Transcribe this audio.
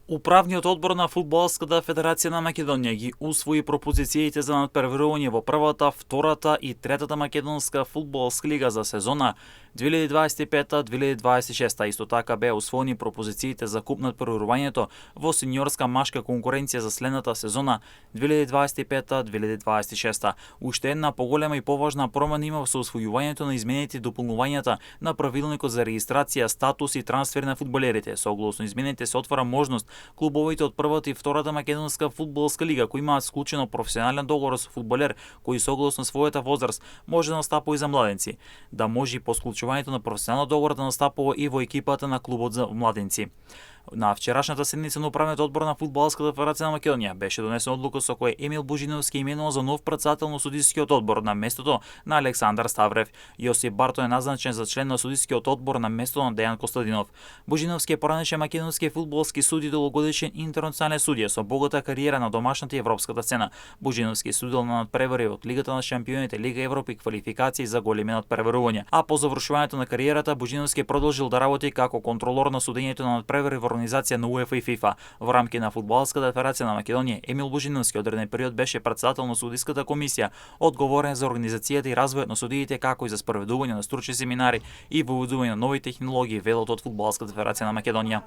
Управниот одбор на Фудбалската федерација на Македонија ги усвои пропозициите за надпреварување во првата, втората и третата македонска фудбалска лига за сезона 2025-2026. Исто така беа усвоени пропозициите за куп надпреварувањето во сениорска машка конкуренција за следната сезона 2025-2026. Уште една поголема и поважна промена има со усвојувањето на измените и дополнувањата на правилникот за регистрација, статус и трансфер на фудбалерите. Согласно измените се отвара можност клубовите од првата и втората македонска фудбалска лига кои имаат склучено професионален договор со фудбалер кој согласно својата возраст може да настапува и за младенци, да може и по склучувањето на професионален договор да настапува и во екипата на клубот за младенци. На вчерашната седница на управниот одбор на Фудбалската федерација на Македонија беше донесена одлука со која Емил Божиновски именува за нов претседател на судискиот одбор на местото на Александар Ставрев. Јосип Барто е назначен за член на судискиот одбор на местото на Дејан Костадинов. Божиновски е поранеше македонски фудбалски суди, долгогодишен интернационален судија со богата кариера на домашната и европската сцена. Божиновски е судел на надпревари од Лигата на шампионите, Лига Европа и квалификации за големи надпреварувања. А по завршувањето на кариерата Божиновски продолжил да работи како контролор на судењето на надпревари во организација на УЕФА и ФИФА. Во рамки на Фудбалската федерација на Македонија, Емил Божиновски одреден период беше претседател на судиската комисија, одговорен за организацијата и развојот на судиите, како и за спроведување на стручни семинари и воведување на нови технологии, велат од Фудбалската федерација на Македонија.